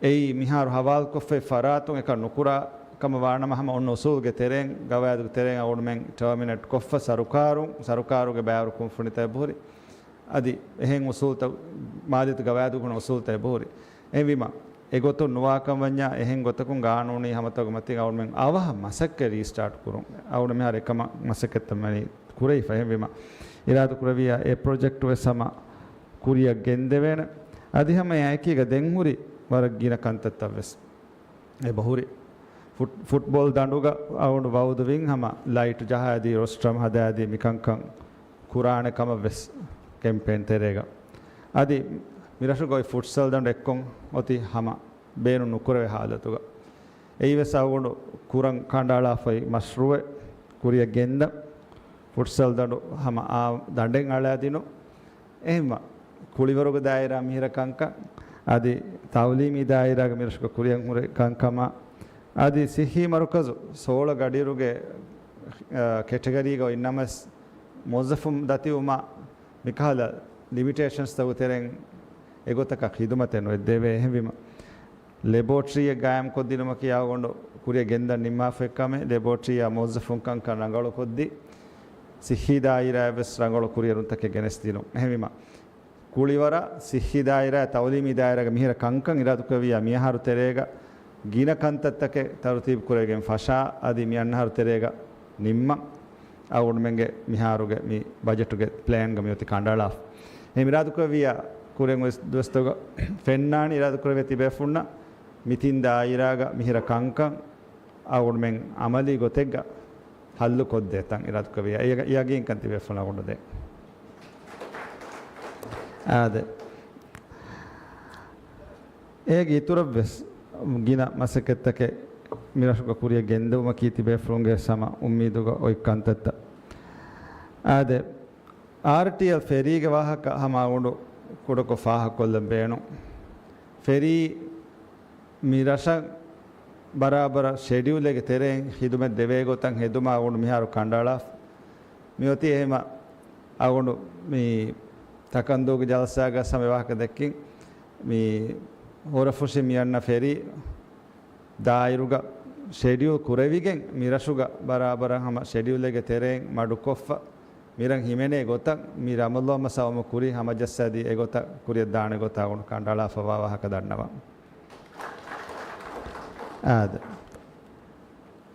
އެއީ މިހާރު ހަވާލުކޮށްފައި ފަރާތުން އެކަން ނުކުރާ ކަމަށް ވާނަމަ، ހަމަ އޮންނަ އުސޫލުގެ ތެރެއިން، ގަވާއިދުގެ ތެރެއިން އަޅުގަނޑުމެން ޓާމިނޭޓް ކޮށްފަ ސަރުކާރުން، ސަރުކާރުގެ ބައިވަރު ކުންފުނިތައް އެބަހުރި. އަދި އެހެން އުސޫލުތައް، މާލީ ގަވާއިދުގެ ހުންނަ އުސޫލުތައް އެބަހުރި. އެހެންވީމަ، އެގޮތުން ނުވާކަން ވަންޏާ، އެހެން ގޮތަކުން ގާނޫނީ ހަމަތަކުގެ މަތިން އަޅުގަނޑުމެން އަވަހަށް މަސައްކަތް ރީސްޓާޓް ކުރުން. އަޅުގަނޑު މިހާރު އެކަމަށް މަސައްކަތްތައް މަނީ ކުރެވިފަ. އެހެންވީމަ، އިރާދަކުރެއްވިއްޔާ އެ ޕްރޮޖެކްޓް ވެސް ހަމަ ކުރިއަށް ގެންދެވޭނެ. އަދި ހަމަ އެއާއެކީގަ ދެން ހުރި ވަރަށް ގިނަ ކަންތައްތައް ވެސް އެބަހުރި. ފުޓް-، ފުޓްބޯލް ދަނޑުގަ އަޅުގަނޑު ވައުދުވިން ހަމަ ލައިޓް ޖަހާދީ، ރޮސްޓްރަމް ހަދާދީ، މިކަންކަން ކުރާނެ ކަމަށް ވެސް ކެމްޕޭން ތެރޭގަ. އަދި މިރަށުގަ އޮތް ފުޓްސަލް ދަނޑު އެއްކޮށް އޮތީ ހަމަ ބޭނުން ނުކުރެވޭ ހާލަތުގަ. އެއީވެސް އަޅުގަނޑު ކުރަން ކަނޑައަޅާފައި މަޝްރޫއެއް ކުރިއަށް ގެންދަން. ފުޓްސަލް ދަނޑު ހަމަ އާ ދަނޑެއް އަޅާދިނުން. އެހެންމަ ކުޅިވަރުގެ ދާއިރާ މިހިރަ ކަންކަން، އަދި ތައުލީމީ ދާއިރާގެ މިރަށުގެ ކުރިއަށް ހުރި ކަންކަމާ، އަދި ސިއްހީ މަރުކަޒު ސޯޅަ ގަޑިއިރުގެ، އަ، ކެޓަގަރީގަ އޮތްނަމަވެސް، މުވައްޒަފުން ދަތިވުމާ މިކަހަލަ ލިމިޓޭޝަންސްތަކުގެ ތެރެއިން އެގޮތަކަށް ޚިދުމަތެއް ނުއެއްދެވޭ. އެހެންވީމަ، ލެބޯޓްރީއެއް ގާއިމްކޮށްދިނުމަކީ އަޅުގަނޑު ކުރިއަށް ގެންދަން ނިންމާފައި ކަމެއް. ލެބޯޓްރީއާ މުވައްޒަފުން ކަންކަން ރަނގަޅުކޮށްދީ، ސިއްހީ ދާއިރާއަށް ވެސް ރަނގަޅު ކުރިއެރުންތަކެއް ގެނެސްދިނުން. އެހެންވީމަ، ކުޅިވަރަށް ސިއްހީ ދާއިރާ، ތައުލީމީ ދާއިރާގެ މިހިރަ ކަންކަން އިރާދަކުރެއްވިއްޔާ މިއަހަރު ތެރޭގަ ގިނަ ކަންތައްތަކެއް ތަރުތީބު ކުރެވިގެން ފަށާ، އަދި މި އަންނަ އަހަރު ތެރޭގަ ނިންމަން އަޅުގަނޑުމެންގެ މިހާރުގެ މި ބަޖެޓުގެ ޕްލޭންގަ މިއޮތީ ކަނޑައަޅާފަ. އެހެން އިރާދަކުރެއްވިއްޔާ ކުރިއަށް އޮތް ދުވަސްތަކުގަ ފެންނާނީ އިރާދަކުރެވޭ ތިބޭފުޅުންނަށް މި ތިން ދާއިރާގަ މިހިރަ ކަންކަން އަޅުގަނޑުމެން އަމަލީ ގޮތެއްގަ ހައްލު ކޮށްދޭތަން އިރާދަކުރެއްވިއްޔާ، ޔަގީންކަން ތިބޭފުޅުންނަށް އަޅުގަނޑު ދޭ. އާދެ. އޭގެ އިތުރަށް ވެސް ގިނަ މަސައްކަތްތަކެއް މިރަށުގަ ކުރިއަށް ގެންދެވުމަކީ ތިބޭފުޅުންގެ ހަމަ އުއްމީދުގަ އޮތް ކަންތައްތައް. އާދެ، އާރްޓީއެލް ފެރީގެ ވާހަކަ ހަމަ އަޅުގަނޑު ކުޑަކޮށް ފާހަގަކޮށްލަން ބޭނުން. ފެރީ މި ރަށަށް ބަރާބަރަށް ޝެޑިއުލެއްގެ ތެރެއިން ޚިދުމަތް ދެވޭ ގޮތަށް ހެދުމަށް އަޅުގަނޑު މިހާރު ކަނޑައަޅާފަ. މިއޮތީ އެހެމަ އަޅުގަނޑު މި ތަކަންދޫގެ ޖަލްސާގަސް ހަމަ ވާހަކަ ދެއްކިން، މި ހުރަފުށި މި އަންނަ ފެރީ ދާއިރުގަ ޝެޑިއުލް ކުރެވިގެން، މި ރަށުގަ ބަރާބަރަށް ހަމަ ޝެޑިއުލެއްގެ ތެރެއިން މަޑުކޮށްފަ، މި ރަށް ހިމެނޭ ގޮތަށް މި ރަމަޟާން މަސް އައުމަށް ކުރީ ހަމަޖައްސާދީ އެގޮތަށް ކުރިއަށް ދާނެ ގޮތަށް އަޅުގަނޑު ކަނޑައަޅާފަވާ ވާހަކަ ދަންނަވަން. އާދެ.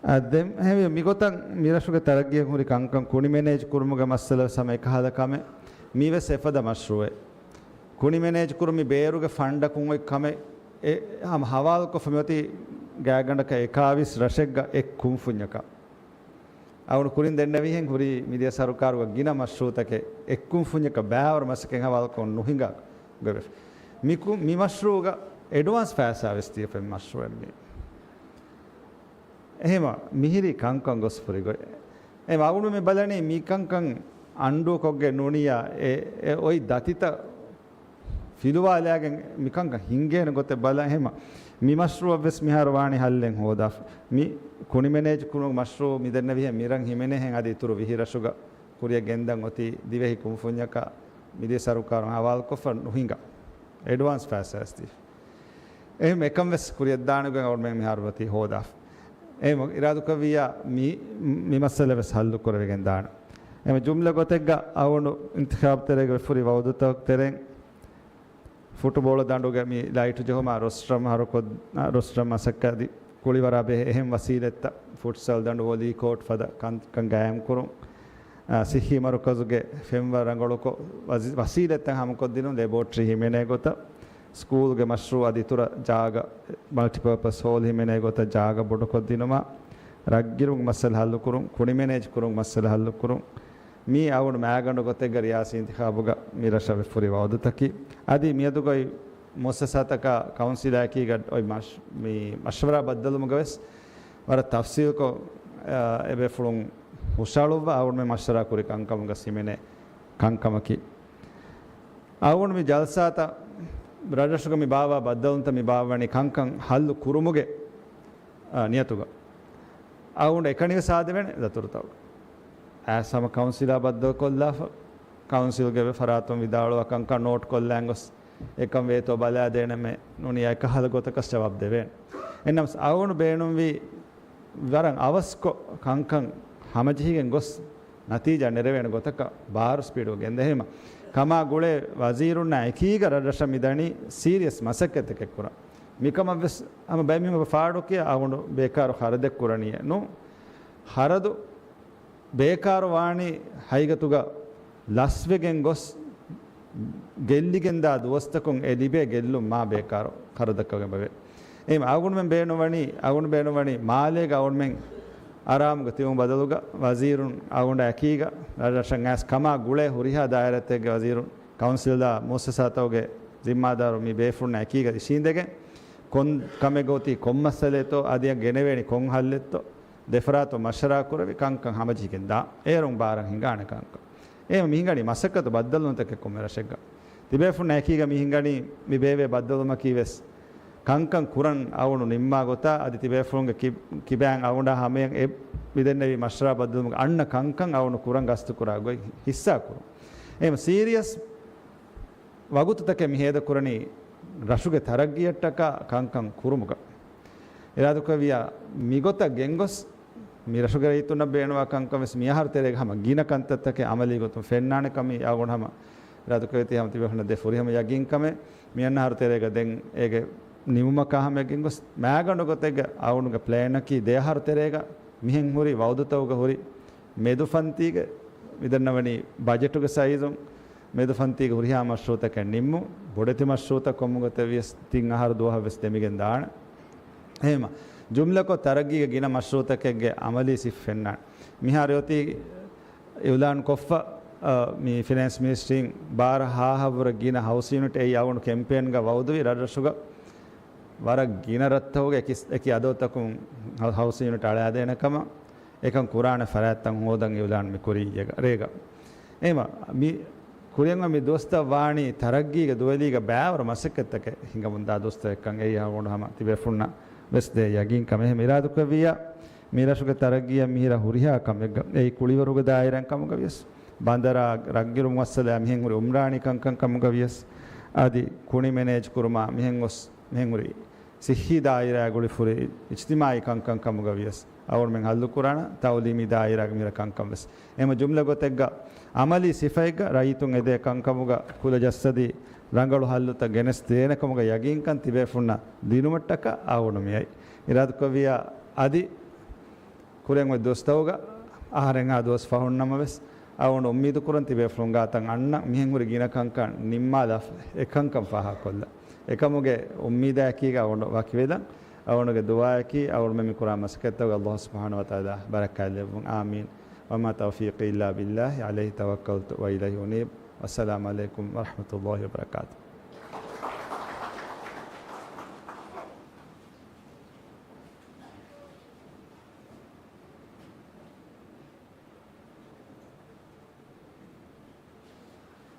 އާ، ދެން ހެވި މިގޮތަށް މިރަށުގެ ތަރައްގީއަށް ހުރި ކަންކަން ކުނި މެނޭޖް ކުރުމުގެ މައްސަލަ ވެސް ހަމަ އެކަހަލަ ކަމެއް. މީ ވެސް އެފަދަ މަޝްރޫއެއް. ކުނި މެނޭޖް ކުރުމީ ބޭރުގެ ފަންޑަކުން އޮތް ކަމެއް. އެ ހަމަ ހަވާލުކޮށްފަ މިއޮތީ ގާތްގަނޑަކަށް އެކާވީސް ރަށެއްގަ އެއް ކުންފުންޏަކަށް. އަޅުގަނޑު ކުރިން ދެންނެވިހެން ހުރީ މިދިޔަ ސަރުކާރުގަ ގިނަ މަޝްރޫއުތަކެއް އެއް ކުންފުންޏަކަށް ބައިވަރު މަސައްކަތް ހަވާލުކޮށް ނުހިނގާ ގޮތްވެފަ. މި ކު-، މި މަޝްރޫއުގަ އެޑްވާންސް ފައިސާ ވެސް ދީފަ މަޝްރޫއެއް މީ. އެހެމަ މިހިރީ ކަންކަން ގޮސް ފުރި ގޮތް. އެ އަޅުގަނޑު މި ބަލަނީ މި ކަންކަން އަންޑޫކޮށްގެން ނޫނިއްޔާ އެ، އެ އޮތް ދަތިތައް ފިލުވާލާގެން މިކަންކަން ހިންގޭނެ ގޮތެއް ބަލަން. އެހެމަ މި މަޝްރޫއަށް ވެސް މިހާރު ވާނީ ހައްލެއް ހޯދާފަ. މި ކުނި މެނޭޖް ކުރުމުގެ މަޝްރޫއު މި ދެންނެވިހެން މި ރަށް ހިމެނޭހެން އަދި އިތުރު ވިހި ރަށުގަ ކުރިއަށް ގެންދަން އޮތީ ދިވެހި ކުންފުންޏަކަށް މިދިޔަ ސަރުކާރުން ހަވާލުކޮށްފަ ނުހިނގާ. އެޑްވާންސް ފައިސާ ވެސް ދީފަ. އެހެން އެކަން ވެސް ކުރިއަށްދާނެގޮތް އަޅުގަނޑުމެން މިހާރު އޮތީ ހޯދާފަ. އެހެން އިރާދަކުރެއްވިއްޔާ މި، މި މައްސަލަ ވެސް ހައްލު ކުރެވިގެން ދާނެ. އެހެން ޖުމްލަ ގޮތެއްގަ އަޅުގަނޑު އިންތިޚާބު ތެރޭގަ ފުރި ވައުދުތަކުގެ ތެރެއިން ފުޓުބޯޅަ ދަނޑުގެ މި ލައިޓު ޖެހުމާ ރޮސްޓްރަމް ހަރުކޮށް، ރޮސްޓްރަމް މަސައްކަތް އަދި ކުޅިވަރާ ބެހޭ އެހެން ވަސީލަތްތައް، ފުޓްސަލް ދަނޑު، ވޮލީ ކޯޓް ފަދަ ކަންކަން ގާއިމްކުރުން. އާ، ސިއްހީ މަރުކަޒުގެ ފެންވަރު ރަނގަޅުކޮށް، ވަޒި-، ވަސީލަތްތައް ހަމަކޮށްދިނުން، ލެބޯޓްރީ ހިމެނޭ ގޮތަށް، ސްކޫލްގެ މަޝްރޫއު އަދި އިތުރަށް ޖާގަ، މަލްޓިޕާޕަސް ހޯލް ހިމެނޭ ގޮތަށް ޖާގަ ބޮޑުކޮށްދިނުމަށް، ރަށްގިރުމުގެ މައްސަލަ ހައްލުކުރުން، ކުނި މެނޭޖް ކުރުމުގެ މައްސަލަ ހައްލުކުރުން، މީ އަޅުގަނޑު މައިގަނޑު ގޮތެއްގަ ރިޔާސީ އިންތިޚާބުގަ މި ރަށަށް ވެފަ ހުރި ވައުދުތަކީ. އަދި މިއަދުގައި މުއައްސަސާތަކާ ކައުންސިލާއެކީގަ އޮތް މަޝް-، މި މަޝްވަރާ ބައްދަލުވުމުގަ ވެސް ވަރަށް ތަފްސީލްކޮށް، އާ، އެބޭފުޅުން ހުށަހަޅުއްވާ އަޅުގަނޑުމެން މަޝްވަރާ ކުރި ކަންކަމުގަ ހިމެނޭ ކަންކަމަކީ. އަޅުގަނޑު މި ޖަލްސާތައް ރަށްރަށުގަ މި ބާއްވާ ބައްދަލުވުންތައް މި ބާއްވަނީ ކަންކަން ހައްލު ކުރުމުގެ، އާ، ނިޔަތުގަ. އަޅުގަނޑު އެކަނިވެސް އާދެވޭނެ ދަތުރުތަކުގަ. އައިސް ހަމަ ކައުންސިލާ ބައްދަލުކޮށްލާފަ، ކައުންސިލްގެ ފަރާތުން ވިދާޅުވާ ކަންކަން ނޯޓް ކޮށްލާން ގޮސް، އެކަން ވޭތޯ ބަލާދޭނަމޭ ނޫނީ އެކަހަލަ ގޮތަކަށް ޖަވާބު ދެވޭނެ. އެހެންނަމަސް އަޅުގަނޑު ބޭނުންވީ ވަރަށް އަވަސްކޮށް ކަންކަން ހަމަޖެހިގެން ގޮސް ނަތީޖާ ނެރެވޭނެ ގޮތަކަށް ބާރު ސްޕީޑުގަ ގެންދޭ. އެހެންމަ ކަމާ ގުޅޭ ވަޒީރުންނާ އެކީގަ ރަށްރަށަށް މިދަނީ ސީރިއަސް މަސައްކަތްތަކެއް ކުރަން. މިކަމަށްވެސް ހަމަ ބައެއް މީހުން ފާޑުކިޔާ އަޅުގަނޑު ބޭކާރު ޚަރަދެއް ކުރަނީއޭ. ނޫން. ޚަރަދު ބޭކާރު ވާނީ ހަގީގަތުގަ ލަސްވެގެން ގޮސް ގެއްލިގެންދާ ދުވަސްތަކުން އެ ލިބޭ ގެއްލުން މާ ބޭކާރު ޚަރަދަކަށް ވެ. އެހެން އަޅުގަނޑުމެން ބޭނުންވަނީ، އަޅުގަނޑު ބޭނުންވަނީ މާލޭގަ އަޅުގަނޑުމެން އަރާމުގަ ތިބުމު ބަދަލުގަ ވަޒީރުން އަޅުގަނޑާ އެކީގަ ރަށްރަށަށް އައިސް ކަމާ ގުޅޭ ހުރިހާ ދާއިރާތަކުގެ ވަޒީރުން، ކައުންސިލްއާ މުއައްސަސާތަކުގެ ޒިންމާދާރު މި ބޭފުޅުންނާ އެކީގަ އިށީނދެގެން ކޮން ކަމެއްގަ އޮތީ ކޮން މައްސަލައެއްތޯ އަދި ގެނެވޭނީ ކޮން ހައްލެއްތޯ ދެފަރާތުން މަޝްވަރާ ކުރެވި ކަންކަން ހަމަޖެހިގެން ދާ. އޭރުން ބާރަށް ހިނގާނެ ކަންކަން. އެހެން މި ހިނގަނީ މަސައްކަތު ބައްދަލުވުންތަކެއް ކޮންމެ ރަށެއްގަ. ތިބޭފުންނާ އެކީގަ މި ހިނގަނީ މި ބޭއްވޭ ބައްދަލުވުމަކީ ވެސް ކަންކަން ކުރަން އަޅުގަނޑު ނިންމާ ގޮތާ އަދި ތިބޭފުޅުންގެ ކި-، ކިބައިން އަޅުގަނޑާ ހަމަޔަށް އެ މިދެންނެވި މަޝްވަރާ ބައްދަލުވުމުގެ އަންނަ ކަންކަން އަޅުގަނޑު ކުރަން ގަސްތުކުރާ ގޮތް ހިއްސާ ކުރުން. އެހެން ސީރިއަސް ވަގުތުތަކެއް މި ހޭދަކުރަނީ ރަށުގެ ތަރައްގީއަށްޓަކާ ކަންކަން ކުރުމުގަ. އިރާދަކުރެއްވިއްޔާ މިގޮތަށް ގެންގޮސް، މި ރަށުގެ ރައްޔިތުންނަށް ބޭނުންވާ ކަންކަން ވެސް މި އަހަރު ތެރޭގަ ހަމަ ގިނަ ކަންތައްތަކެއް އަމަލީ ގޮތުން ފެންނާނެ ކަމީ އަޅުގަނޑު ހަމަ އިރާދަކުރެއްވިއްޔާ ހަމަ ތިބޭފުޅުންނަށް ދޭ ފުރިހަމަ ޔަގީންކަމެއް. މި އަންނަ އަހަރު ތެރޭގަ ދެން އޭގެ ނިމުމަކާ ހަމަޔަށް ގެންގޮސް، މާގަނޑު ގޮތެއްގަ އަޅުގަނޑުގެ ޕްލޭނަކީ ދެ އަހަރު ތެރޭގަ މިހެން ހުރި ވައުދުތަކުގަ ހުރި މެދު ފަންތީގެ މިދަންނަވަނީ ބަޖެޓުގެ ސައިޒުން މެދު ފަންތީގެ ހުރިހާ މަޝްރޫއުތަކެއް ނިންމުން، ބޮޑެތި މަޝްރޫއުތައް ކޮންމެ ގޮތެއް ވިޔަސް ތިން އަހަރު ދުވަހަށް ވެސް ދެމިގެން ދާނެ. އެހެންމަ ޖުމްލަކޮށް ތަރައްގީގެ ގިނަ މަޝްރޫއުތަކެއްގެ އަމަލީ ސިފަ ފެންނާނެ. މިހާރު އޮތީ އިއުލާން ކޮށްފަ، އަ، މި ފިނޭންސް މިނިސްޓްރީން ބާރަ ހާހަށްވުރެ ގިނަ ހައުސް ޔުނިޓް އެއީ އަޅުގަނޑު ކެމްޕޭންގަ ވައުދުވި ރަށްރަށުގަ ވަރަށް ގިނަ ރަށްތަކުގެ އެކި، އެކި އަދަދުތަކުން ހަ-، ހައުސް ޔުނިޓް އަޅާދޭނެ ކަމަށް. އެކަން ކުރާނެ ފަރާތްތައް ހޯދަން އިއުލާން މި ކުރީ އޭގަ، ރޭގަ. އެހެންމަ މި ކުރިއަށް މި ދުވަސްތައް ވާނީ ތަރައްގީގެ ދުވެލީގަ ބައިވަރު މަސައްކަތްތަކެއް ހިނގަމުންދާ ދުވަސްތަކެއްކަން އެއީ އަޅުގަނޑު ހަމަ ތިބޭފުންނަށް ވެސް ދޭ ޔަގީންކަމެއް. އެހެން އިރާދަކުރެއްވިއްޔާ މި ރަށުގެ ތަރައްގީއަށް މިހިރަ ހުރިހާ ކަމެއްގަ އެއީ ކުޅިވަރުގެ ދާއިރާއިން ކަމުގަ ވިޔަސް، ބަނދަރާ ރަށްއިރު މުއައްސަލާ މިހެން ހުރި އުމްރާނީ ކަންކަން ކަމުގަ ވިޔަސް، އަދި ކުނި މެނޭޖް ކުރުމާ މިހެން ގޮސް މިހެން ހުރި ސިއްހީ ދާއިރާގެ ގުޅިފުރި އިޖްތިމާއީ ކަންކަން ކަމުގަ ވިޔަސް، އަޅުގަނޑުމެން ހައްލުކުރާނަ ތައުލީމީ ދާއިރާގެ މިރަށް ކަންކަން ވެސް. އެހެންމަ ޖުމްލަ ގޮތެއްގަ އަމަލީ ސިފައެއްގަ ރައްޔިތުން އެދޭ ކަންކަމުގަ ކުލަ ޖައްސަދީ ރަނގަޅު ހައްލުތައް ގެނެސް ދޭނެ ކަމުގަ ޔަގީންކަން ތިބޭފުންނަށް ދިނުމަށްޓަކާ އަޅުގަނޑު މިއައީ. އިރާދަކުރެއްވިއްޔާ އަދި ކުރިއަށް އޮތް ދުވަސްތަކުގަ އަހަރެއްހާ ދުވަސް ފަހުން ނަމަވެސް، އަޅުގަނޑު އުއްމީދު ކުރަން ތިބޭފުޅުން ގާތަށް އަންނަ މިހެން ހުރި ގިނަ ކަންކަން ނިންމާލާ އެކަންކަން ފާހަގަކޮށްލަން. އެކަމުގެ އުއްމީދާއެކީގަ އަޅުގަނޑު ވަކިވެލަން. އަޅުގަނޑުގެ ދުޢާއަކީ އަޅުގަނޑުމެން މި ކުރާ މަސައްކަތްތަކުގަ ﷲ ސުބްޙާނަހޫ ވަތަޢާލާ ބަރަކާތް ލެއްވުން. އާމީން. وما توفيقي إلا بالله عليه توكلت وإليه أنيب. والسلام عليكم ورحمة الله وبركاته.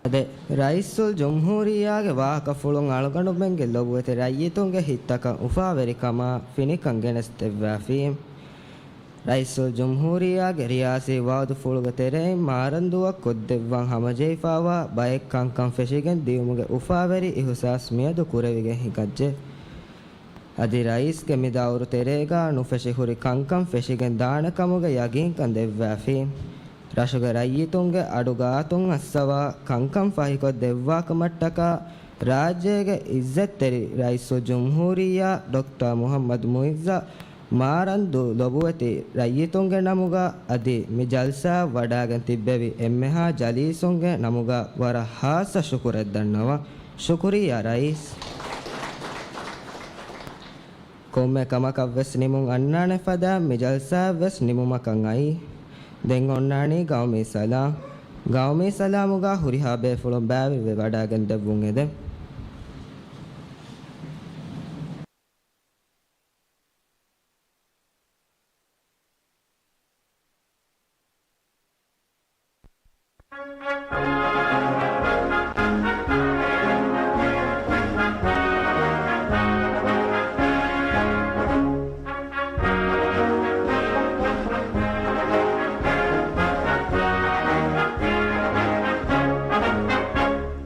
އަދެ، ރައީސުލްޖުމްހޫރިއްޔާގެ ވާހަކަފުޅުން އަޅުގަނޑުމެންގެ ލޮބުވެތި ރައްޔިތުންގެ ހިތްތަކަށް އުފާވެރިކަމާ ފިނިކަން ގެނެސްދެއްވާފި. ރައީސުލްޖުމްހޫރިއްޔާގެ ރިޔާސީ ވައުދުފުޅުގެ ތެރެއިން މާރަންދުއަށް ކޮށްދެއްވަން ހަމަޖެހިފައިވާ ބައެއް ކަންކަން ފެށިގެން ދިޔުމުގެ އުފާވެރި އިހުސާސް މިއަދު ކުރެވިގެން ހިނގައްޖެ. އަދި ރައީސްގެ މި ދައުރު ތެރޭގަ ނުފެށި ހުރި ކަންކަން ފެށިގެން ދާނެ ކަމުގެ ޔަގީންކަން ދެއްވާފި. ރަށުގެ ރައްޔިތުންގެ އަޑު ގާތުން އައްސަވާ ކަންކަން ފަހިކޮށް ދެއްވާކަމަށްޓަކާ ރާއްޖޭގެ އިއްޒަތްތެރި ރައީސުލްޖުމްހޫރިއްޔާ ޑޮކްޓަރ މުޙައްމަދު މުޢިއްޒަށް މާރަންދު ލޮބުވެތި ރައްޔިތުންގެ ނަމުގަ އަދި މި ޖަލްސާއަށް ވަޑާގެން ތިއްބެވި އެންމެހާ ޖަލީސުންގެ ނަމުގަ ވަރަށް ހާއްސަ ޝުކުރެއް ދަންނަވަން. ޝުކުރިއްޔާ ރައީސް. ކޮންމެ ކަމަކަށްވެސް ނިމުން އަންނާނެ ފަދަ މި ޖަލްސާއަށްވެސް ނިމުމަކަށް އައީ. ދެން އޮންނާނީ ގައުމީ ސަލާމް. ގައުމީ ސަލާމުގަ ހުރިހާ ބޭފުޅުން ބައިވެރިވެ ވަޑާގެން ދެއްވުން އެދެން.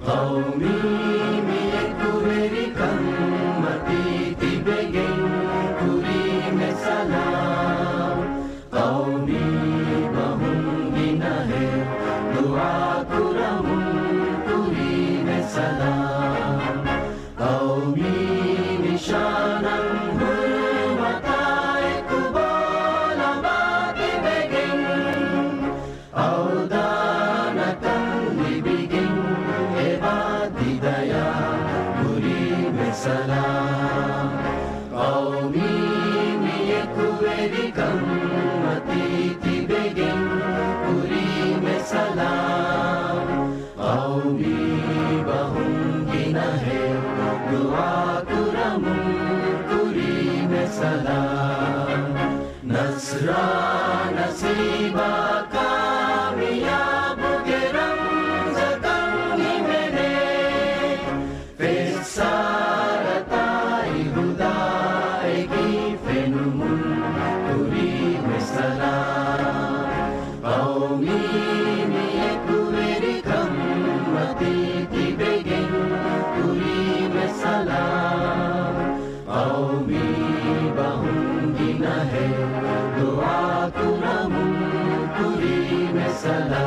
ޤައުމީ މިއެކު ކާމިޔާބުގެ ރަމްޒަކަށް ހިމެނޭ. ފެއްސާރަތާއި ހުދާއެކީ ފެނުމުން ކުރީމެ ސަލާ. ޤައުމީ މި އެކުވެރިކަން މަތީ ތިބެގެން ކުރީމެ ސަލާ. ޤައުމީ ބަހުން ގިނަހެއް ދުޢާ ކުރަމުން ކުރީމެ ސަލާ.